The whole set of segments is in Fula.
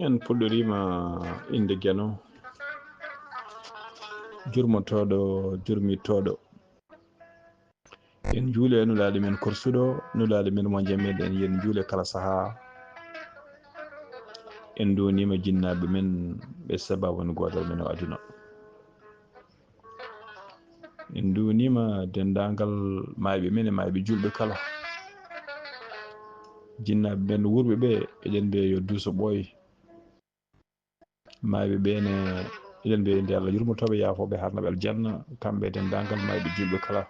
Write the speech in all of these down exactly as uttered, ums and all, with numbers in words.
En puɗɗoriima innde Geno, jurmotooɗo, jurmitooɗo. En njuuli e Nulaaɗo men korsuɗo, Nulaaɗo men mo njammeɗen, yen njuule kala sahaa. En nduwaniima jinnaaɓe men ɓe sabaabu woni goodal men o aduna. En nduwaniima denndaangal maayɓe men e maayɓe juulɓe kala. Jinnaaɓe men wuurɓe ɓe, eɗen mbiya yo duuso ɓooy. Maayɓe ɓe ne, eɗen mbiya nde Allah yurmotooɓe, yaafooɓe, harnaɓe aljanna, kamɓe e denndaangal maayɓe juulɓe kala.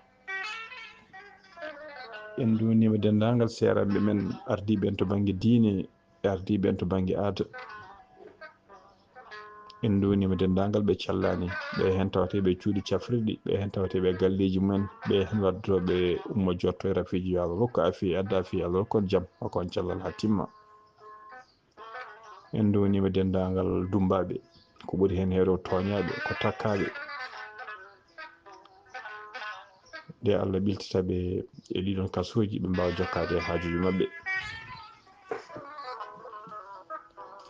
En nduwaniima denndaangal seeranɓe men, ardiiɓe en to bannge diine, e ardiiɓe en to bannge aada. En nduwaniima denndaangal ɓe callaani, ɓe heen tawatee ɓe cuuɗi cafrirɗi, ɓe heen tawatee ɓe galleeji mumen, ɓe heen waddotooɓe ummo jotto e rafiiji, yo Allah rokku afiya, adda afiya, Allah rokku on jam, hokku on cellal haa timma. En nduwaniima denndaangal dummbaaɓe, ko ɓuri heen heewde ko tooñaaɓe, ko takkaaɓe. Nde Allah ɓiltata ɓe e ɗiɗon kasooji, ɓe mbaawa jokkaade e haajuuji maɓɓe.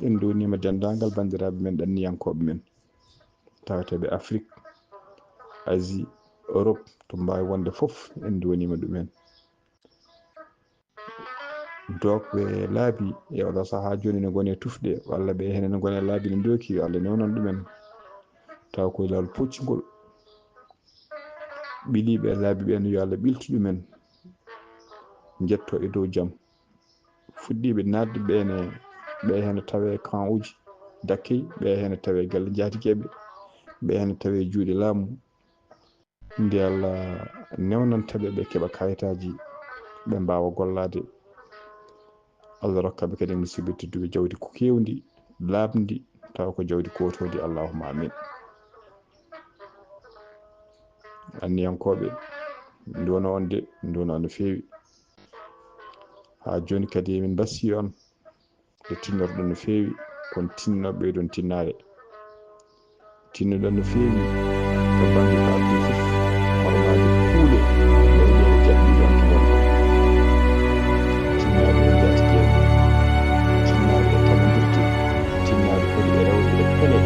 En nduwaniima denndaangal banndiraaɓe men ɗanniyankooɓe men, tawateeɓe Afrik, Asie, Europe, to mbaawi wonde fof, en nduwaniima ɗum en. Dookɓe laabi e oɗo sahaa jooni ne ngoni e tufde, walla ɓe heen ne ngoni e laabi ne ndooki, yo Allah newnan ɗum en. Taw ko e laawol puccingol. Ɓiliiɓe e laabi ɓeen, yo Allah ɓiltu ɗum en. Njetto e dow jam. Fuɗɗiiɓe naatde ɓeen, ɓe heen tawee camp uji dakkey, ɓe heen tawee galle njaatigeeɓe, ɓe heen tawee juuɗe laamu. Nde Allah newnanta ɓe, ɓe keɓa kayitaaji, ɓe mbaawa gollaade. Allah rokka ɓe kadi musidɓe tedduɓe jawdi ko keewndi, laaɓndi, tawa ko jawdi kootoondi. Allahumma amin. Anniyankooɓe, nduwano on de, nduwano on no feewi. Haa jooni kadi min mbasiyii on. Ɓe tinnorɗon no feewi, kono tinno ɓeyɗon tinnaare. Tinnoɗon no feewi to bannge ko addi fof, hormaaji kuule leyɗe e jaɓɓiiɗon to wonɗon. Tinnaare e njaatige, tinnaare e tamondirde, tinnaare kadi e rewde e pele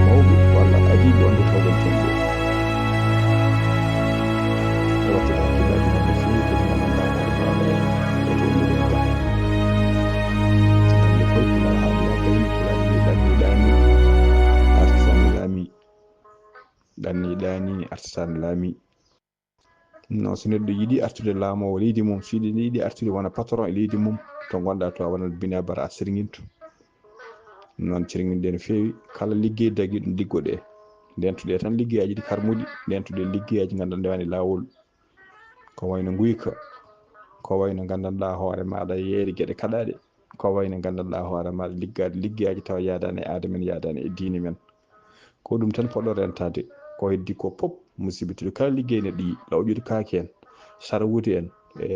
mawɓe walla adiiɓe wonde tawɗon toon ɓe. E waɗtude hakkillaaji maɓɓe feewi kadi mo ngannduɗaa hoore hoore e to ɗiɗon gam. Sinande koye pulaar haali a gayni pulaar ni ɗanni ɗaani artisani laami. Ɗanni ɗaani artisani laami. Non, so neɗɗo yiɗi artude laamoowo leydi mum, so yiɗi, yiɗi artude wona patron e leydi mum, to ngonɗaa to a wonat bina bara a sirŋinto. Noon cirŋinɗen no feewi, kala liggey dagiiɗo liggoɗee. Ndentuɗee tan liggeyaaji ɗi karmuɗi, ndentuɗee liggeyaaji ngannduɗaa nde woni laawol. Ko wayno nguyka, ko wayno nganndanɗaa hoore maaɗa yeeyde geɗe kaɗaaɗe, ko wayno nganndanɗaa hoore maaɗa liggaade liggeyaaji tawa yaadaani e aada men, yaadaani e diine men. Ko ɗum tan poɗɗo rentaade, ko heddi ko pop, musidɓe tedduɓe, kala liggey neɗɗo yi, lawƴude kaake en, sarawude en, e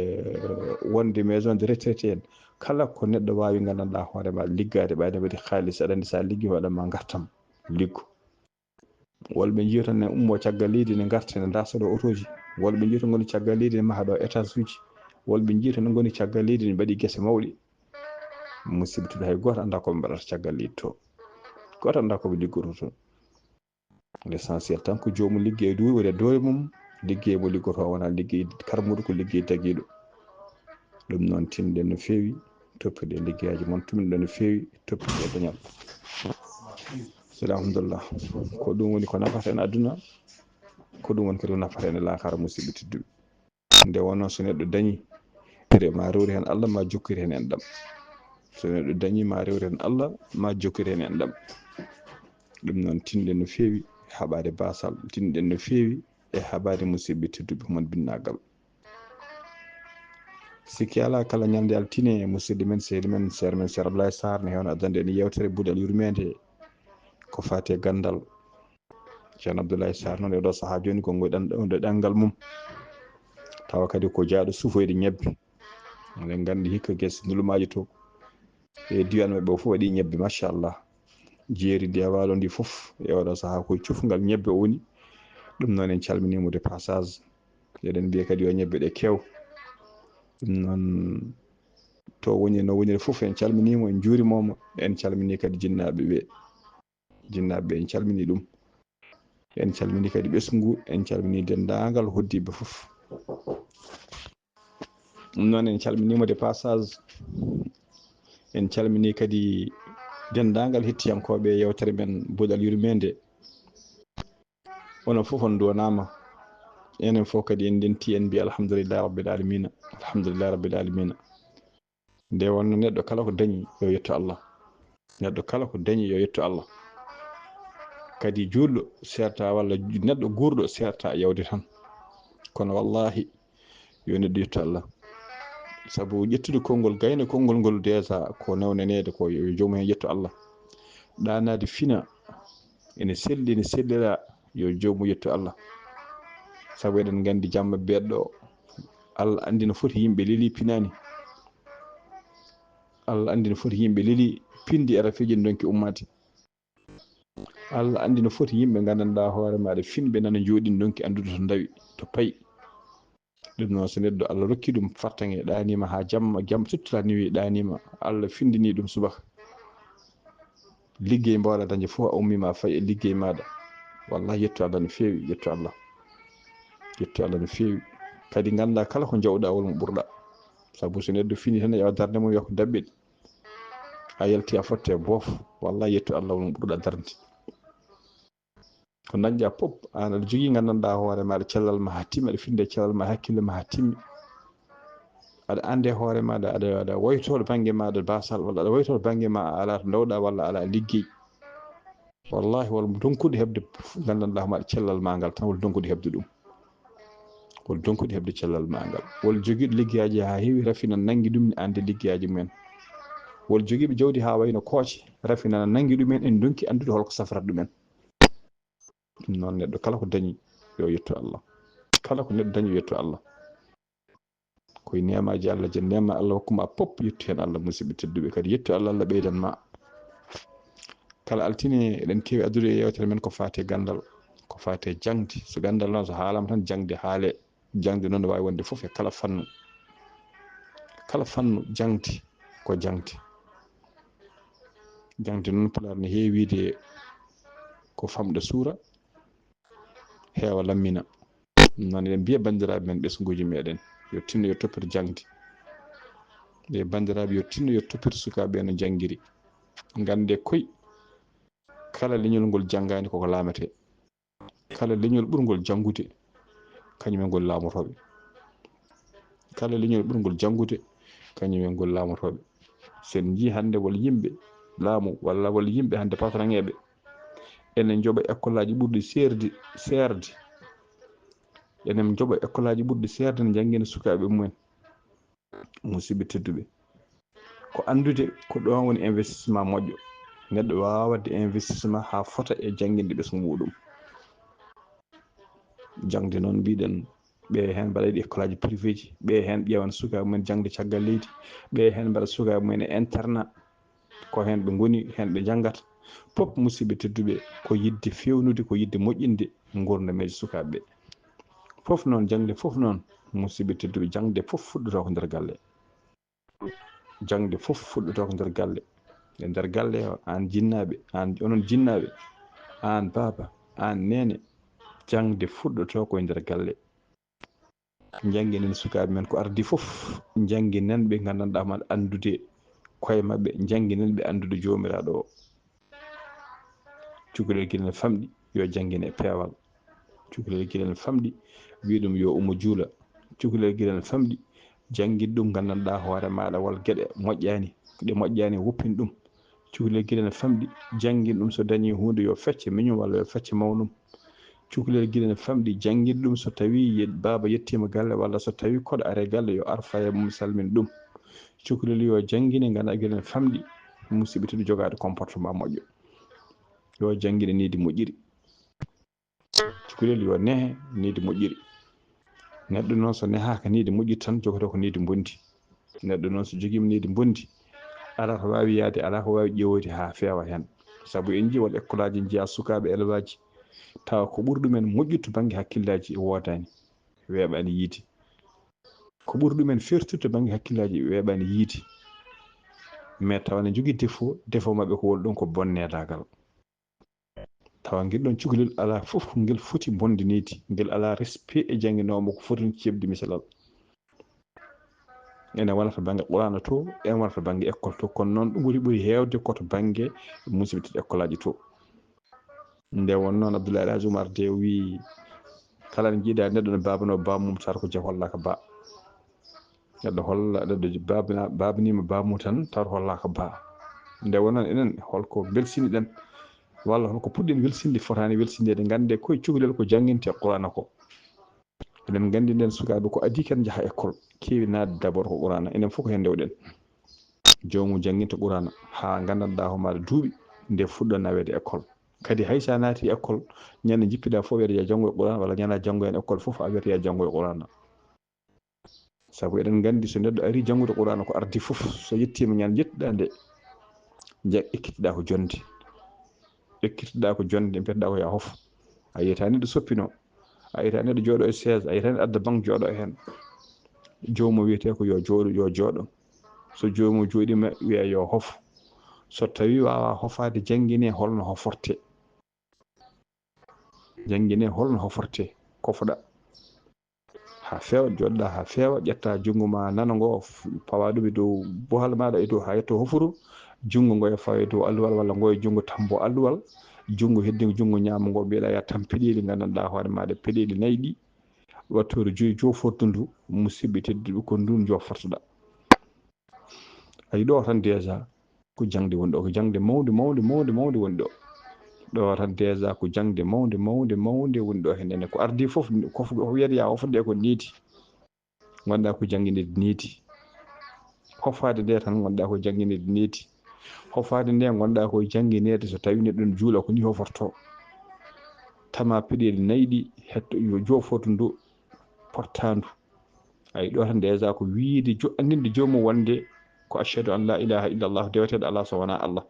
wonde maison de retraité en, kala ko neɗɗo waawi nganndanɗaa hoore ma liggaade, ɓayde waɗi haalis, aɗa anndi so a liggii waɗan ma ngartam, liggo. Walla ɓe njiya tan ne ummo caggal leydi ne ngarta ne ndasa ɗo otooji, walla ɓe njiya tan ngoni caggal leydi ne maha ɗo étage uji, walla ɓe njiya tan ngoni caggal leydi ne mbaɗi gese mawɗe. Musidɓe tedduɓe, hay gooto anndaa ko ɓe mbaɗata caggal leydi to. Gooto anndaa ko ɓe liggoto to. L'essentiel tan ko joomum liggey duuɓi woni e doole mum, liggey mo liggotoo wonaa liggey karmuɗo, ko liggey dagiiɗo. Ɗum noon tinɗen no feewi, toppitɗen liggeyaaji mon, tumɗen no feewi, toppitɗen dañal. Sila alhamdulillah. Ko ɗum woni ko nafata en aduna, ko ɗum woni kadi ko nafata en e laakara, musidɓe tedduɓe. Nde wonno so neɗɗo dañi, re-, ma rewri heen Allah, ma jokkiri heen enɗam. So neɗɗo dañi, ma rewri heen Allah, ma jokkiri heen enɗam. Ɗum noon tinɗen no feewi e haɓaade baasal, tinɗen no feewi e haɓaade musidɓe tedduɓe mon binnaagal. Sikki alaa, kala ñalnde altine, musidɗo men, sehil men, seer men, Seer Ablaye Sarr, ne hewno addande en yeewtere buuɗal yurmeende ko faati e ganndal. Ceerno Abdoulaye Sarr noon e ɗo sahaa jooni ko ngoy ɗan-, ɗo ɗanngal mum. Tawa kadi ko jaaɗo sufoyde ñebbe. Eɗen nganndi hikka gese ndulumaaji to e diiwaan maɓɓe o fof waɗi ñebbe, machallah. Jeeri ndi e waalo ndi fof e oɗo sahaa koye cufngal ñebbe o woni. Ɗum noon en calminiimo de passage. Eɗen mbiya kadi yo ñebbe ɗe keew. Ɗum noon to woni, no woniri fof, en calminiimo, en njuurimooma, en calminii kadi jinnaaɓe ɓe. Jinnaaɓe ɓe, en calminii ɗum. En calminii kadi ɓesngu, en calminii denndaangal hoɗdiiɓe fof. Ɗum noon, en calminiima de passage. En calminii kadi denndaangal hettiyankooɓe yeewtere men Buɗal Yurmeende. Onon fof on nduwanaama. Enen fof kadi en ndenti, en mbiyi alhamdulillahi rabbil aalamiina. Alhamdulillahi rabbil aalamiina. Nde wonno neɗɗo kala ko dañi, yo yettu Allah. Neɗɗo kala ko dañi, yo yettu Allah. Kadi juulɗo seerta, walla ju-, neɗɗo guurɗo seerta yawde tan. Kono wallahi, yo neɗɗo yettu Allah. Sabu ƴettude konngol, gayna konngol ngol déjà ko newnaneede ko, yo joomum heen yettu Allah. Ɗaanaade fina, ene selli, ene sellira, yo joomum yettu Allah. Sabu eɗen nganndi jamma beeɗɗo, Allah anndi no foti yimɓe leli pinaani. Allah anndi no foti yimɓe leli pindi e rafeeji ndonki ummaade. Allah anndi no foti yimɓe nganndanɗaa hoore maaɗa finɓe nana njooɗi ndonki anndude to ndawi, to payi. Ɗum noon, so neɗɗo Allah rokki ɗum fartaŋŋe, ɗaaniima haa jamma, jam suttiraniwi ɗaaniima, Allah findini ɗum subaka. Liggey mbaawɗaa dañde fof, a ummiima a fayi e liggey maaɗa. Wallahi, yettu Allah no feewi, yettu Allah. Yettu Allah no feewi. Kadi nganndaa kala ko jawɗaa walla mo ɓurɗaa. Sabu so neɗɗo fini tan, ƴeewa darnde mum, wiya ko daɓɓel. A yalti, a fotte boof. Wallahi, yettu Allah walla mo ɓurɗaa darnde. Ko dañɗaa fof, aan aɗa jogii nganndanɗaa hoore maaɗa, cellal ma haa timmi, aɗa finde cellal ma, hakkille ma haa timmi. Aɗa anndi hoore maaɗa, aɗa, aɗa woytoo bannge maaɗa baasal, walla aɗa woytoo bannge ma a alaa to ndawɗaa, walla a alaa liggey. Wallahi, walla donkuɗo heɓde nganndanɗaa maaɗa cellal ma ngal tan, walla donkuɗo heɓde ɗum. Walla donkuɗo heɓde cellal ma ngal. Walla jogiiɗo liggeyaaji haa heewi, rafi na nanngi ɗum, ne anndi liggeyaaji mumen. Walla jogiiɓe jawdi haa wayno kooce, rafi na nanngi ɗumen, en ndonki anndude holko safrata ɗumen. Ɗum noon, neɗɗo kala ko dañi, yo yettu Allah. Kala ko neɗɗo dañi, yo yettu Allah. Ko e neemaaji Allah, jen neema Allah hokku ma fof, yettu heen Allah, musidɓe tedduɓe, kadi yettu Allah, Allah ɓeydan ma. Kala altine, eɗen keewi addude e yeewtere men ko faati e ganndal, ko faati e jaŋde. So ganndal noon, so haalaama tan, jaŋde haalee. Jaŋde noon, no waawi wonde fof e kala fannu. Kala fannu jaŋde ko jaŋde. Jaŋde noon, Pulaar ne heewi wiyde ko famɗa suura, heewa lammina. Ɗum noon, eɗen mbiya banndiraaɓe men ɓesnguuji meɗen, yo tinno, yo toppito jaŋde. Ɓe banndiraaɓe, yo tinno, yo toppito sukaaɓe no njanngiri. Nganndee koy, kala leñol ngol janngaani, koko laametee. Kala leñol ɓurngol janngude, kañum en ngoni laamotooɓe. Kala leñol ɓurngol janngude, kañum en ngoni laamotooɓe. So en njii hannde walla yimɓe laamu, walla, walla yimɓe hannde patronŋeeɓe, ene njoɓa ekkolaaji ɓurɗi seerdi, seerde. Ene njoɓa ekkolaaji ɓurɗi seerde, ne njanngina sukaaɓe mumen. Musidɓe tedduɓe, ko anndude ko ɗoon woni investissement moƴƴo. Neɗɗo waawaa waɗde investissement haa fota e jannginde ɓesngu muuɗum. Jaŋde noon, mbiɗen, ɓe heen mbaɗa ɗi ekkolaaji privéji, ɓe heen ƴeewan sukaaɓe mumen jaŋde caggal leydi, ɓe heen mbaɗa sukaaɓe mumen e internat, ko heen ɓe ngoni, heen ɓe njanngata. Fof, musidɓe tedduɓe, ko yiɗde feewnude, ko yiɗde moƴƴinde nguurndam e sukaaɓe ɓe. Fof noon, jaŋde fof noon, musidɓe tedduɓe, jaŋde fof fuɗɗotoo ko nder galle. Jaŋde fof fuɗɗotoo ko nder galle. E nder galle o, aan jinnaaɓe, aan, onon jinnaaɓe, aan baaba, aan neene, jaŋde fuɗɗotoo ko e nder galle. Njannginen sukaaɓe men ko ardii fof, njannginen ɓe nganndanɗaa hoore maɓɓe anndude koye maɓɓe, njannginen ɓe anndude Joomiraaɗo o. Cukalel gila ne famɗi, yo janngin e peewal. Cukalel gila ne famɗi, wiya ɗum yo ummo juula. Cukalel gila ne famɗi, janngin ɗum, nganndanɗaa hoore maaɗa walla geɗe moƴƴaani, ɗe moƴƴaani, wuppin ɗum. Cukalel gila ne famɗi, janngin ɗum, so dañii huunde yo fecce miñum walla yo fecce mawnum. Cukalel gila ne famɗi, janngin ɗum, so tawii ye-, baaba yettiima galle walla so tawii koɗo ari galle, yo ar faye mum salmin ɗum. Cukalel yo janngine, nganndanɗaa gila ne famɗi, musidɓe tedduɓe, jogaade comportement moƴƴo. Yo janngine needi moƴƴiri. Cukalel yo nehe needi moƴƴiri. Neɗɗo noon, so nehaaka needi moƴƴiri tan, jogotoo ko needi mbondi. Neɗɗo noon, so jogiima needi mbondi, alaa ko waawi yahde, alaa ko waawi ƴeewoyde haa feewa heen. Sabu en njii won ekkolaaji, njiyaa sukaaɓe elewaaji, tawa ko ɓuri ɗumen moƴƴude to bannge hakkillaaji woodaani, weeɓaani yiide. Ko ɓuri ɗumen feertude to bannge hakkillaaji weeɓaani yiide. Mais tawa ne jogii défaut, défaut maɓɓe ko woni ɗum ko bonneedaagal. Tawa ngel ɗon cukalel alaa fof ko ngel foti bonde needi, ngel alaa respect e jannginoowo mo ko foti ɗum ceɓde misalal. Ene wona to bannge Qur'aana to, ene wona to bannge école to, kono noon ɗum ɓuri, ɓuri heewde ko to bannge musidɓe tedduɓe école aji to. Nde won noon Abdoulaye El Hadj Oumar de o wii, kala nde njiiɗaa neɗɗo no baabanoo baamum, tawata ko jam hollaaka ba. Neɗɗo holla, neɗɗo baabana-, baabaniima baamum tan, tawata hollaaka ba. Nde won noon enen, holko mbelsiniɗen, walla holko puɗɗen welsinde, fotaani welsindeede, nganndee koye cukalel ko janngintee Qur'aana ko. Eɗen nganndi nden sukaaɓe ko adii ken njaha école, keewi naatde d'abord ko Qur'aana. Enen fof ko heen ndewɗen. Joomum jannginta Qur'aana haa nganndanɗaa hoore maaɗa duuɓi nde fuɗɗo naweede école. Kadi hay so a naati école, ñande njippiɗaa fof wiyata yaa janngoy Qur'aana, walla ñande a janngoyaani école fof a wiyata yaa janngoy Qur'aana. Sabu eɗen nganndi so neɗɗo arii janngude Qur'aana ko ardii fof, so yettiima ñande njettuɗaa nde, nja-, ekkitiɗaa ko jonnde. Ekkitiɗaa ko jonnde, mbiyeteɗaa ko yaa hof. A yiyata neɗɗo soppinoo, a yiyata neɗɗo jooɗo e chaise, a yiyata neɗɗo adda banc jooɗo heen. Joomum wiyetee ko yo jooɗo, yo jooɗo. So joomum jooɗiima wiya yo hof. So tawii waawaa hofaade, jannginee holno hofortee. Jannginee holno hofortee, kofoɗaa haa feewa, jooɗoɗaa haa feewa, ƴettaa junngo maa nano ngo, f-, pawaa ɗum e dow bohal maaɗa e dow haa yetto hofuru, junngo ngo e fawa e dow alluwal walla ngo e junngo tambo alluwal, junngo heddi junngo ñaamo ngo mbiyeɗaa yaa tam peɗeeli, nganndanɗaa hoore maaɗa peɗeeli nayi ɗi, wattoore joyi joofordu ndu, musidɓe tedduɓe ko ndun joofortoɗaa. Ayi, ɗo tan déjà ko jaŋde woni ɗo, ko jaŋde mawnde, mawnde, mawnde, mawnde woni ɗo. Ɗo tan déjà ko jaŋde mawnde, mawnde, mawnde woni ɗo heen. Ene ko ardii fof, ko fof ko wiyata yaa hofde ko needi. Ngonɗaa ko janngineede needi. Hofaade nde tan ngonɗaa ko janngineede needi. Hofaade nde ngonɗaa ko janngineede so tawii neɗɗo ne juula ko ni hofortoo. Tama peɗeeli nayi ɗi hetto yo joofordu ndu portaandu. Ayi, ɗo tan déjà ko wiide jo-, anndinde joomum wonde ko ashhadu an la ilaha illallah, deweteeɗo alaa so wonaa Allah.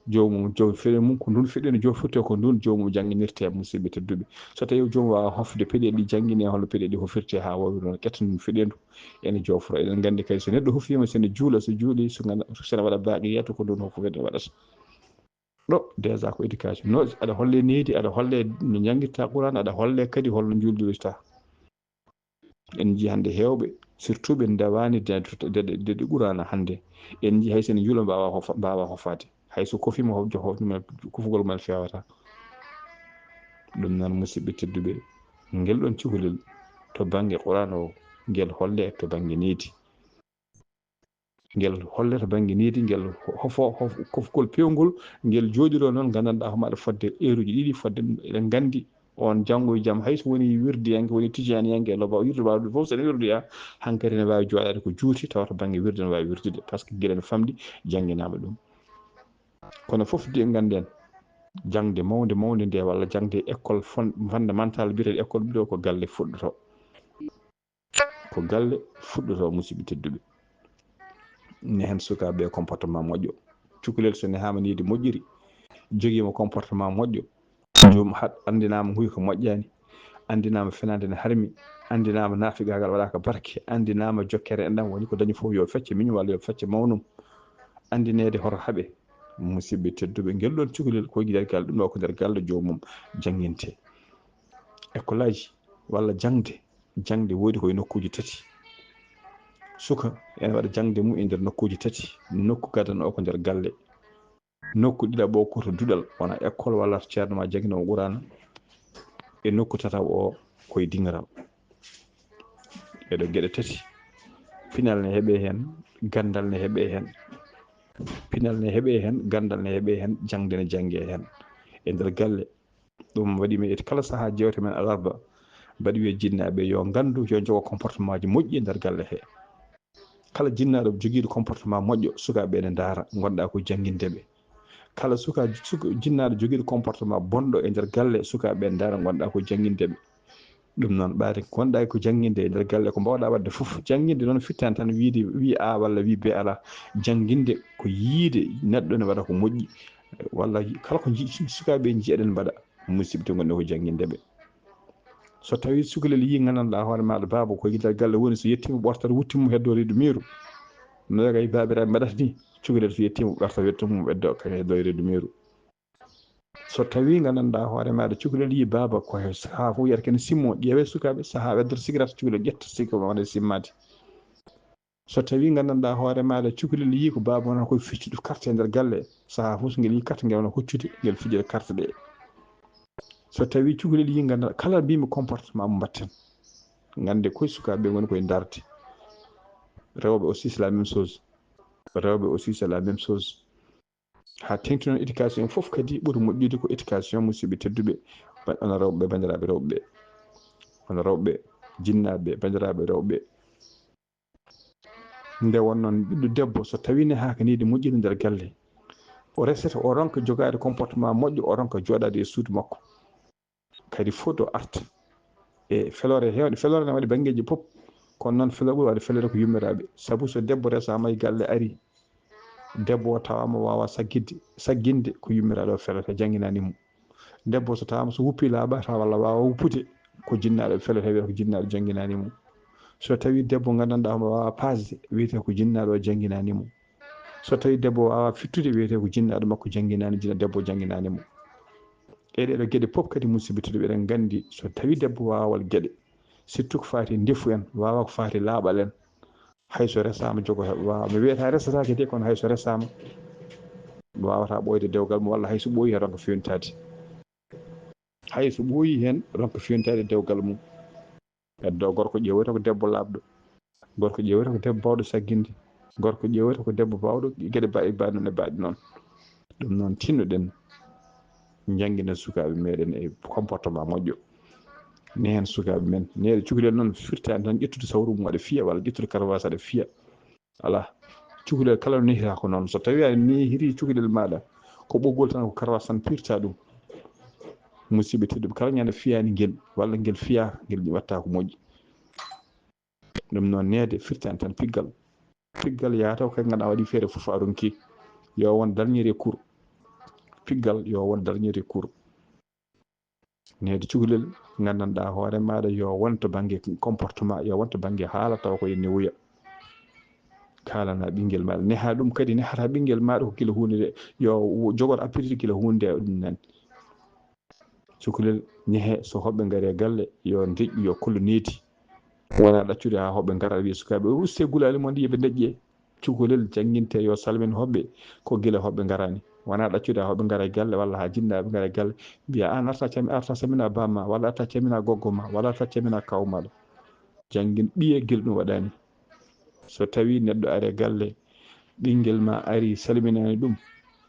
Joomum, joom feɗen mum, ko ndun feɗendu jofirtee, ko ndun joomum jannginirtee, musidɓe tedduɓe. So tawii joomum waawaa hofde peɗeeli ɗi, jannginee holno peɗeeli ɗi hofirtee haa waawira noon ƴetta ndun feɗendu, ene jooforo. Eɗen nganndi kadi so neɗɗo hofiima, so ene juula, so juuli, so ngannda-, so ene waɗa baaqiyaatu, ko ndun hofo feɗen waɗata. Ɗo déjà ko éducation. No aɗa holle needi, aɗa holle no janngirta Qur'an, aɗa holle kadi holno njuuldiroyta. En njii hannde heewɓe, surtout ɓe ndewaani de-, de-, de-, de Qur'ana hannde. En njii hay so ene njuula mbaawa hofa-, mbaawa hofaade. Hay so kofiima ho-, jo-, ho-, ɗum en kofugol mum feewata. Ɗum noon, musidɓe tedduɓe, ngel ɗon cukalel to bannge Qur'an o, ngel holle to bannge needi. Ngel hollata bannge needi, ngel hofo, hof-, kofgol peewngol, ngel jooɗiroo noon, nganndanɗaa hoore maaɗa fodde eeruuji ɗiɗi, fodde eɗen nganndi on janngo e jam, hay so woni wirdiyanke, woni tijaniyanke, loba wirdu mbaawɗo fof, so ene wirdoya, hankadi ene waawi jooɗaade ko juuti, tawata bannge wirde ene waawi wirdude, par ce que gila ene famɗi, jannginaama ɗum. Kono fof de ngannden, jaŋde mawnde, mawnde nde, walla jaŋde école fon-, fondamental, biyeteeɗo école ɗo, ko galle fuɗɗotoo. Ko galle fuɗɗotoo, musidɓe tedduɓe. Ne heen sukaaɓe comportement moƴƴo. Cukalel so nehaama needi moƴƴiri, jogiima comportement moƴƴo, joom haɗ-, anndinaama nguyka moƴƴaani, anndinaama fenaande ne harmi, anndinaama naafigaagal waɗaaka barke, anndinaama jokkere enɗam woni ko dañi fof yo fecce miñum walla yo fecce mawnum. Anndineede hoto haɓe, musidɓe tedduɓe, ngel ɗon cukalel ko e nder galle, ɗum ɗo ko nder galle joomum janngintee. École aji walla jaŋde, jaŋde woodi ko e nokkuuji tati. Suka ene waɗa jaŋde mum e nder nokkuuji tati. Nokku gadano o ko nder galle. Nokku ɗiɗaɓo o ko to duɗal, wona école walla to ceerno ma jannginoowo Qur'ana. E nokku tataɓo o ko e diŋiral. Ɗee ɗoo geɗe tati, pinal ne heɓee heen, ganndal ne heɓee heen. Pinal ne heɓee heen, ganndal ne heɓee heen, jaŋde ne janngee heen e nder galle. Ɗum waɗi mi e kala sahaa jeewte men alarba, mbaɗi wiya jinnaaɓe yo nganndu, yo njogo comportement ji moƴƴi e nder galle he. Kala jinnaaɗo jogiiɗo comportement moƴƴo, sukaaɓe ene ndaara, ngonɗaa ko jannginde ɓe. Kala suka-, suka-, jinnaaɗo jogiiɗo comportement bonɗo e nder galle, sukaaɓe ene ndaara, ngonɗaa ko jannginde ɓe. Ɗum noon, ɓaade ngonɗaa ko jannginde e nder galle, ko mbaawɗaa waɗde fof. Jannginde noon fittaani tan wiide, wii A walla wii B alaa. Jannginde ko yiide neɗɗo ne waɗa ko moƴƴi, walla kala ko nji-, sukaaɓe njiyaɗen mbaɗa. Musidɓe tedduɓe, ngonɗen ko jannginde ɓe. So tawii cukalel yii nganndanɗaa hoore maaɗa, baaba ko e nder galle woni, so yettiima ɓortata, wuttiima, heddoo reedu miiru. No yoga e baabiraaɓe mbaɗata ni, cukalel so yettiima ɓarta wettu mum ɓeddo kay e doyre dumeeru. So tawii nganndanɗaa hoore maaɗa cukalel yii baaba ko he sahaa fof wiyata kene simmo, ƴeewee sukaaɓe sahaa weddata sigaret cukalel ƴetta sigaret wona simmaade. So tawii nganndanɗaa hoore maaɗa cukalel yii ko baaba wona koye feccude carte e nder galle, sahaa fof so ngel yii carte ngel wona hoccude ngel fijira carte ɗe. So tawii cukalel yii nganndanɗaa kala mbimi comportement mo mbatten. Ngannde koye sukaaɓe ngoni koye darde. Rewɓe aussi c'est la même chose. Rewɓe aussi c'est la même chose. Haa teŋti noon éducation fof kadi ɓuri moƴƴude ko éducation musidɓe tedduɓe, ba-, honorable ɓe, banndiraaɓe rewɓe ɓe, honorable ɓe, jinnaaɓe ɓe, banndiraaɓe rewɓe ɓe. Nde won noon ɓiɗɗo debbo so tawii nehaaka needi moƴƴiri nder galle, o resete, o ronka jogaade comportement moƴƴo, o ronka jooɗaade e suudu makko. Kadi fof to arta e feloore heewɗe. Feloore ne waɗi banngeeji pop, kono noon feloore ɓuri waɗde feloore ko yummiraaɓe. Sabu so debbo resaama e galle ari, debbo o tawaama waawa saggidde, sagginde ko yummiraaɗo o felata, jannginaani mo. Debbo so tawaama so wuppi laaɓataa walla waawa wuppude, ko jinnaaɗo o felata, wiyata ko jinnaaɗo jannginaani mo. So tawii debbo nganndanɗaa homo waawa paasde, wiyetee ko jinnaaɗo o jannginaani mo. So tawii debbo waawa fittude, wiyetee ko jinnaaɗo makko jannginaani, jinna debbo jannginaani mo. E ɗeeɗo geɗe pop kadi musidɓe tedduɓe eɗen nganndi so tawii debbo waawal geɗe, surtout ko faati e ndefu en, waawa ko faati e laaɓal en, hay so resaama jogo heɓa waawa. Mi wiyata resataake de, kono hay so resaama waawata ɓooyde dewgal mum walla hay so ɓooyi heen ronka fewnitaade. Hay so ɓooyi heen ronka fewnitaade dewgal mum. Heddo gorko ƴeewoyta ko debbo laaɓɗo. Gorko ƴeewoyta ko debbo baawɗo sagginde. Gorko ƴeewoyta ko debbo baawɗo geɗe ba-, e baaɗi noon e baaɗi noon. Ɗum noon tinnoɗen njannginen sukaaɓe meɗen e comportement moƴƴo. Nehen sukaaɓe men. Neɗɗo cukalel noon firtaani tan ƴettude sawru mum aɗa fiya walla ƴettude karawaas aɗa fiya. Alaa. Cukalel kala no nehira ko noon. So tawii a nehiri cukalel maaɗa, ko ɓoggol tan, ko karawaas tan pirta ɗum. Musidɓe tedduɓe, kala ñande fiyaani ngel, walla ngel fiyaa, ngel watta ko moƴƴi. Ɗum noon, neede firtaani tan piggal. Piggal yaha taw kay ngannduɗaa waɗi feere fof a ronki. Yo won dernier recours. Piggal yo won dernier recours. Neede cukalel nganndanɗaa hoore maaɗa yo won to bannge comportement, yo won to bannge haala taw ko e newuya. Kaalana ɓinngel maaɗa, neha ɗum kadi, nehata ɓinngel maaɗa ko gila huunde nde, yo wo-, jogoto appétit gila huunde nde ɗum nani. Cukalel, nehe, so hoɓɓe ngari e galle, yo deƴƴu, yo kollu needi. Wona ɗaccude haa hoɓɓe ngara, wiya sukaaɓe, "Uste gulaali mon ɗi, yo ɓe deƴƴe." Cukalel jannginte yo salmin hoɓɓe, ko gila hoɓɓe ngaraani. Wona ɗaccude haa hoɓɓe ngara e galle walla haa jinnaaɓe ngara e galle, mbiya, "Aan arta cam-, arta salmina baamma, walla arta calmina goggo ma, walla arta calmina kaaw maaɗa." Janngin ɓiye gila ɗum waɗaani. So tawii neɗɗo ari e galle, ɓinngel ma ari salminaani ɗum,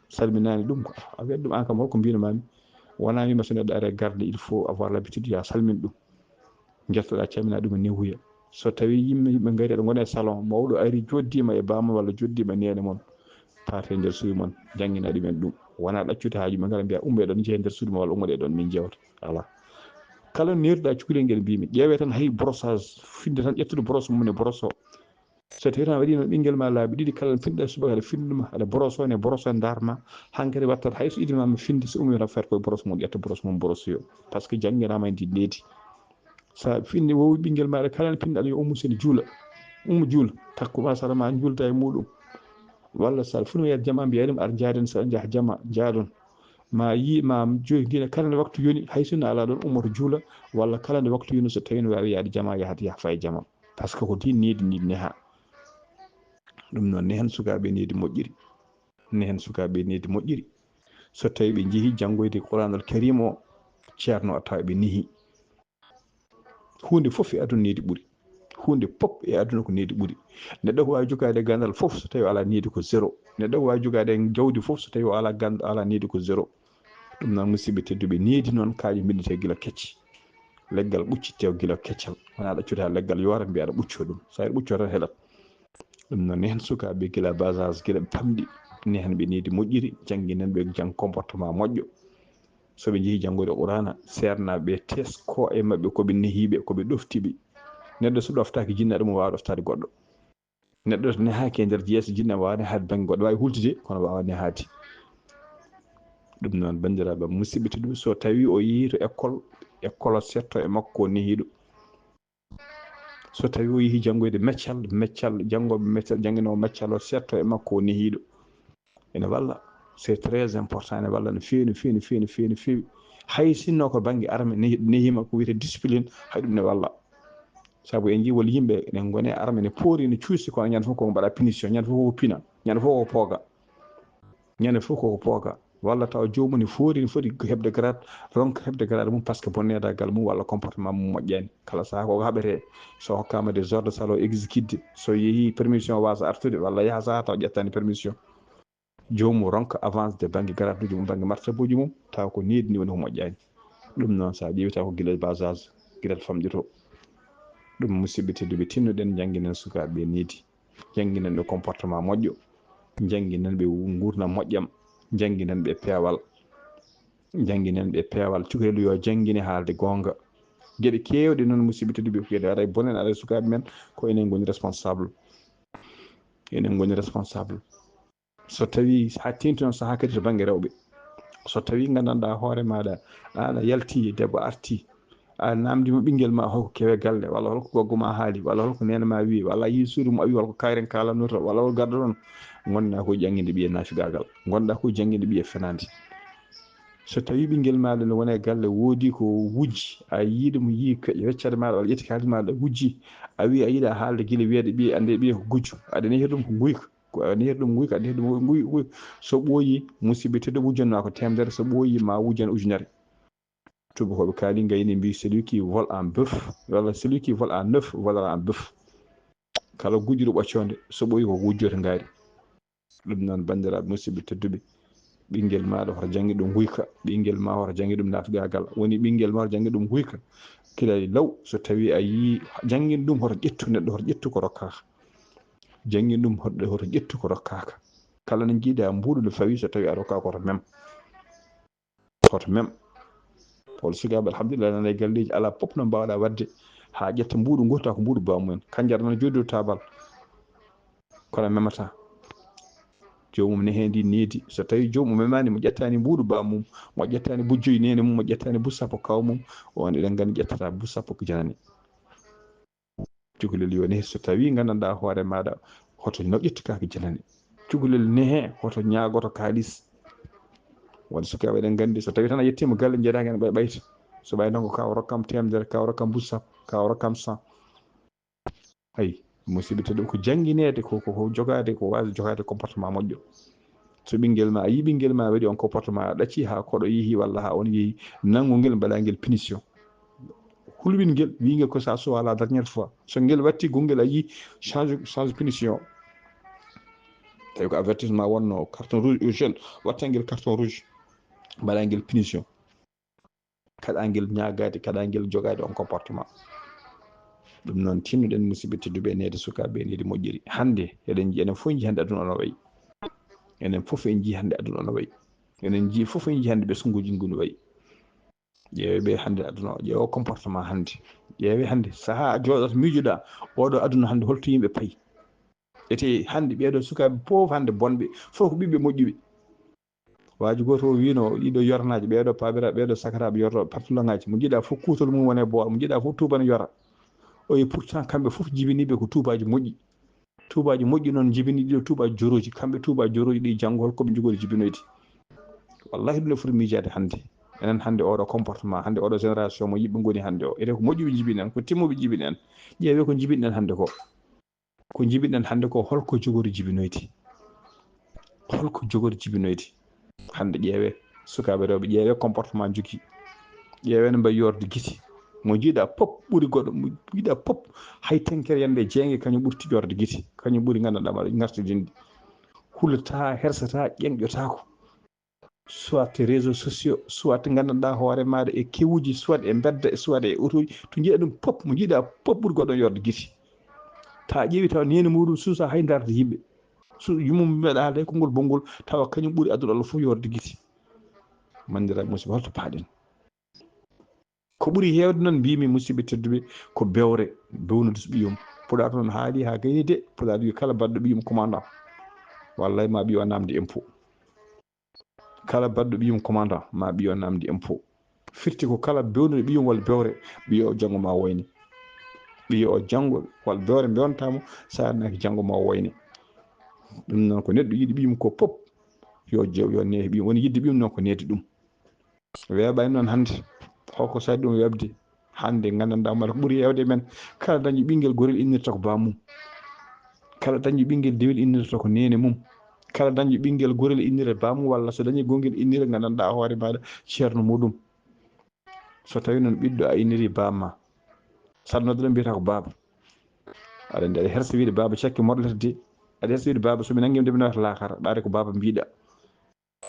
salminaani ɗum, a wiyat ɗum, "Aan kam, holko mbiino maa mi?" Wona wiima so neɗɗo ari e garde, il faut avoir l'habitude, ya salmin ɗum. Njettoɗaa, calmina ɗum e newuya. So tawii yimɓe, yimɓe ngari, aɗa ngona e salon, mawɗo ari, joddiima e baamma walla joddiima e neene mon, paate nder suudu mon, janngina ɗumen ɗum. Wona ɗaccude haa yimɓe ngara mbiya, "Ummoɗee ɗoon, njehee nder suudu mon walla ummoɗee ɗoon, min njeewta." Alaa. Kala neerɗaa cukalel ngel mbimi, ƴeewee tan hay brossage, finde tan ƴettude brosse mum e brosse o. So tawii tan a waɗiino ɓinngel ma laabi ɗiɗi, kala no finɗa subaka aɗa finnduma, aɗa brosse o ne, brosse o ndaar ma, hankadi wattat hay so idinma ma finde, so ummi tan feet koye brosse mum, ƴetta brosse mum, brosse yo. Par ce que jannginaama e ndi needi. Sa finni wowi ɓinngel maɗa kala no pinɗa ɗo yo ummu sene juula. Ummu juula. Takku ma sara ma juulta e muɗum. Walla sa funu yer jama mbiya ɗum ar jaaden sa jaha jama jaadon. Ma yi ma joyi ndina kala nde waktu yoni hay sinno ala ɗon ummoto juula walla kala nde waktu yoni so tawi no wawi yaade jama yahat yah fay jama. Par ce que ko din needi ndi neha. Ɗum noon nehen sukaaɓe needi moƴƴiri. Nehen sukaaɓe needi moƴƴiri. So tawi ɓe jeehi janngoyde Qur'anul Karim o, ceerno o tawa ɓe nehi. Huunde fof e aduna needi ɓuri. Huunde pop e aduna ko needi ɓuri. Neɗɗo ko waawi jogaade ganndal fof so tawi o alaa needi ko zéro. Neɗɗo ko waawi jogaade jawdi fof so tawi o alaa gannd-, alaa needi ko zéro. Ɗum noon musidɓe tedduɓe, needi noon kañum binndete gila kecce. Leggal ɓuccitte gila keccal. Wona ɗaccude haa leggal yoora mbiya aɗa ɓucco ɗum. So a ɓucco tan helat. Ɗum noon nehen sukaaɓe gila bas âge, gila ɓe pamɗi, nehen ɓe needi moƴƴiri, jannginen ɓe jang comportement moƴƴo. So ɓe njehi janngoyde Qur'aana, seernaaɓe ɓe tesko e maɓɓe ko ɓe nehiiɓe, ko ɓe ɗoftiiɓe. Neɗɗo so ɗoftaaki jinnaɗo mum waawa ɗoftaade goɗɗo. Neɗɗo so nehaaki e nder jeese jinna waawa nehaade bannge goɗɗo, waawi hultude kono waawa nehaade. Ɗum noon banndiraaɓe am musidɓe tedduɓe, so tawii o yehii to école, école o setto e makko ko nehiiɗo. So tawi o yehi janngoyde meccal meccal janngoɓe meccal jannginoowo meccal o setto e makko o nehiiɗo. Ene walla, c'est très important, ene walla no feewi no feewi no feewi no feewi no feewi. Hay sinno ko bannge arme nehiiɗo nehiima ko wiyetee discipline, hay ɗum ne walla. Sabu en njii wol yimɓe ene ngone arme ne poori ne cuusi kono ñande fof koko mbaɗa punition, ñande fof koko pina, ñande fof koko pooga. Ñande fof koko pooga. Walla tawa joomum ne foori ne foti heɓde grade, ronka heɓde grade mum parce que bonneedagal mum walla comportement mum moƴƴaani. Kala sahaa koko haɓetee. So hokkaama des ordres salo exécuté, so yehi permission waasa artude walla yaha sahaa tawa ƴettaani permission. Joomum ronka avance de bannge garaduuji mum, bannge martabuuji mum, tawa ko needi ni woni ko moƴƴaani. Ɗum noon so a ƴeewi tawa ko gila bas âge, gila famɗi to. Ɗum musidɓe tedduɓe tinnoɗen njannginen sukaaɓe ɓe needi. Njannginen ɓe comportement moƴƴo. Njannginen ɓe nguurndam moƴƴam. Njannginen ɓe peewal. Njannginen ɓe peewal. Cukalel yo janngine haalde goonga. Geɗe keewɗe noon musidɓe tedduɓe ko geɗe aray bonen aray sukaaɓe men ko enen ngoni responsable. Enen ngoni responsable. So tawi ha tenti noon saha kadi to banggue rewɓe, so tawi gandanɗa hoore maɗa aɗa yalti debbo arti a namdima ɓinguel ma holko kewe galle walla holko goggo ma haali walla holko nene ma wi walla a yi suudu mum a wi holko kayren kalanno to walla hol garɗo ɗon gonɗa ko jangguinde ɓiye nafigagal gonɗa ko jangguinde ɓiye fenade. So tawi ɓinguel maɗa ne wona e galle woodi ko wujji a yi ɗum yi weccade maɗa walla ƴetti kalis maɗa wujji a wi a yiɗa haalde guila wiyede ɓiye ande ɓiye ko gujjo aɗa nehi ɗum ko guyka. Ko a nehir ɗum nguyka, a nehir ɗum nguy, nguy. So ɓooyi, musiɓɓe tedduɓe wujjanno ma ko temedere, so ɓooyi ma wujjan ujunere. Tuubakooɓe kaali ngayni mbi celui qui vole en bœuf, walla celui qui vole en neuf volera en bœuf. Kala gujjuɗo ɓoccoonde, so ɓooyi ko gujjoto ngaari. Ɗum noon, banndiraaɓe musiɓɓe tedduɓe, ɓinngel maaɗa hoto janngi ɗum nguyka, ɓinngel ma hoto janngi ɗum naatgaagal, woni ɓinngel ma hoto janngi ɗum nguyka. Kilay law, so tawi a yii janngin ɗum hoto ƴettu neɗɗo, hoto ƴettu ko rokkaaka. Janngin ɗum hoto ƴettu ko rokkaaka. Kala no njiiɗa mbuuɗu no fawi so tawi a rokkaaka hoto mem. Hoto mem. Hol sukaaɓe alhamdulillah nana e galleeji alaa pop no mbaawɗa waɗde haa ƴetta mbuuɗu ngu taw ko mbuuɗu baamumen. Kanjara nana jooɗi dow taabal. Kono memata. Joomum ne heen ndi needi. So tawi joomum memaani mo ƴettaani mbuuɗu baamum, mo ƴettaani bujjoy neene mum, mo ƴettaani bu sappo kaw mum, on eɗen nganndi ƴettata bu sappo ko janani. Cukalel yo nehe so tawi nganndanɗaa hoore maaɗa hoto no ƴettu kaake janani. Cukalel nehe hoto ñaagoto kaalis. Won sukaaɓe eɗen nganndi so tawi tan a yettiima galle njeeɗaaki heen ɓay ɓayta. So ɓay ndongo ka o rokkam temedere, ka o rokkam bu sappo, ka o rokkam cent. Ayi, musiɓɓe tedduɓe ko janngineede ko ko jogaade ko waasde jogaade comportement moƴƴo. So ɓinngel ma a yii ɓinngel ma waɗi on comportement a ɗacci haa koɗo yehi walla haa on yehi nanngugel mbaɗa ngel punition. Hulɓingel wiingel ko sa suwa la dernière fois so ngel watti gongel a yii change change punition. Tawi ko avertissement wonno carton rouge ou jaune watta ngel carton rouge mbaɗa ngel punition. Kaɗangel ñaagaade kaɗangel jogaade on comportement. Ɗum noon tinnoɗen musiɓɓe tedduɓe e neede sukaaɓe e needi moƴƴiri hannde eɗen nji enen fof nji hannde aduna ono wayi. Enen fof en nji hannde aduna ono wayi. Enen nji fof en nji hannde ɓesnguuji ngu no wayi. Ƴeewe ɓe hannde aduna o ƴeewo comportement hannde. Ƴeewe hannde saha a jooɗata miijoɗa oɗo aduna hannde holto yimɓe payi. Ete hannde ɓeeɗo sukaaɓe poof hannde bonɓe fof ko ɓiɓɓe moƴƴuɓe. Waaji gooto o wiino ɗiɗo yornaaji ɓeeɗo paabira ɓeeɗo sakaraaɓe yorrooɓe partulangaaji mo njiɗa fof kuutol mum wone boowal mo njiɗa fof tuuban yora. O e pourtant kamɓe fof jibiniiɓe ko tuubaaji moƴƴi. Tuubaaji moƴƴi noon njibini ɗiɗo tuubaaji jorooji kamɓe tuubaaji jorooji ɗi janngo holko ɓe njogori jibinoyde. Wallahi ɗum ne foti miijaade hannde enen hannde oɗo comportement hannde oɗo génération mo yimɓe ngoni hannde o ete ko moƴƴuɓe njibini en ko timmuɓe njibini en. Ƴeewe ko njibini en hannde ko. Ko njibinɗen hannde ko holko jogori jibinoyde? Holko jogori jibinoyde? Hannde ƴeewe sukaaɓe rewɓe ƴeewe comportement jogi ƴeewe no mbayi yorde giti mo jiiɗa pop ɓuri goɗɗo mo jiiɗa pop hay tenkere yande jeenge kañum ɓurti yorde giti kañum ɓuri nganndanɗaa maɗa ngartidinde hulata hersata ƴeŋƴotaako. Soit réseaux sociaux soit nganndanɗaa hoore maaɗa e kewuji soit e mbedda soit e otoji to njiɗa ɗum pop mo njiɗa pop ɓuri goɗɗo yorde giti ta ƴeewi tawa nene muɗum suusa hay darde yimɓe yumum meeɗa haalde hay konngol bonngol tawa kañum ɓuri aduna allah fof yorde giti. Manndiraaɓe musiba holto paaɗen? Ko ɓuri heewde noon mbimi musiɓɓe tedduɓe ko bewre bewnude so ɓiyum. Pulaar noon haali haa gayni de pulaar wi kala baɗɗo ɓiyum commandant wallay ma ɓiyo namde impôt. Kala baɗɗo ɓiyum commandant ma ɓiyo namde impôt. Firti ko kala bewnude ɓiyum walla bewre ɓiyo janngo ma wayni. Ɓiyo o janngo walla bewre mbewntaa mo, so a naaki janngo ma o woyne. Ɗum noon ko neɗɗo yiɗi ɓiyum ko pop, yo jew, yo neehi ɓiyum. Woni yiɗde ɓiyum noon ko needi ɗum. Weeɓaani noon hannde. Holko saɗi ɗum weeɓde? Hannde nganndanɗaa mala ko ɓuri heewde men, kala dañƴo ɓinngel gorel innirta ko bammum. Kala dañƴo ɓinngel dewel innirta ko neene mum. Kala dañƴo ɓinngel gorel innira bammum, walla so dañi gongel innira nganndanɗaa hoore maaɗa ceerno muɗum. So tawi noon ɓiɗɗo a inniri bamma, saɗa noddude mbiyata ko baaba. Aɗa anndi aɗa hersa wiide baaba cakke morlete de. Aɗa hersa wiide baaba so mi nanngima de mi nawata laakara, ɓaade ko baaba mbiɗa.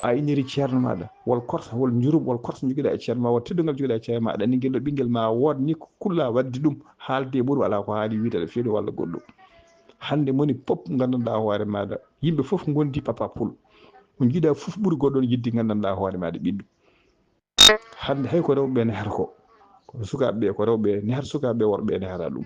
A inniri ceerno maaɗa, wol korsa, wol njurum, wol korsa njogiɗa e ceerno ma, wol teddungal jogiɗa e ceerno ma, aɗa anndi ngel ɗo ɓinngel ma wood ni ko kulla wadde ɗum, haalde e ɓurum alaa ko haali wiide aɗa feewi walla goɗɗum. Hannde moni pop nganndanɗaa hoore maaɗa, yimɓe fof ngondi papa pul. Mo njiɗa fof ɓuri goɗɗo on yidde nganndanɗaa hoore maaɗa ɓiɗɗo. Hannde hay ko rewɓe ɓe nehata ko, ko sukaaɓe ɓe, ko rewɓe ɓe nehata, sukaaɓe ɓe worɓe ɓe nehata ɗum.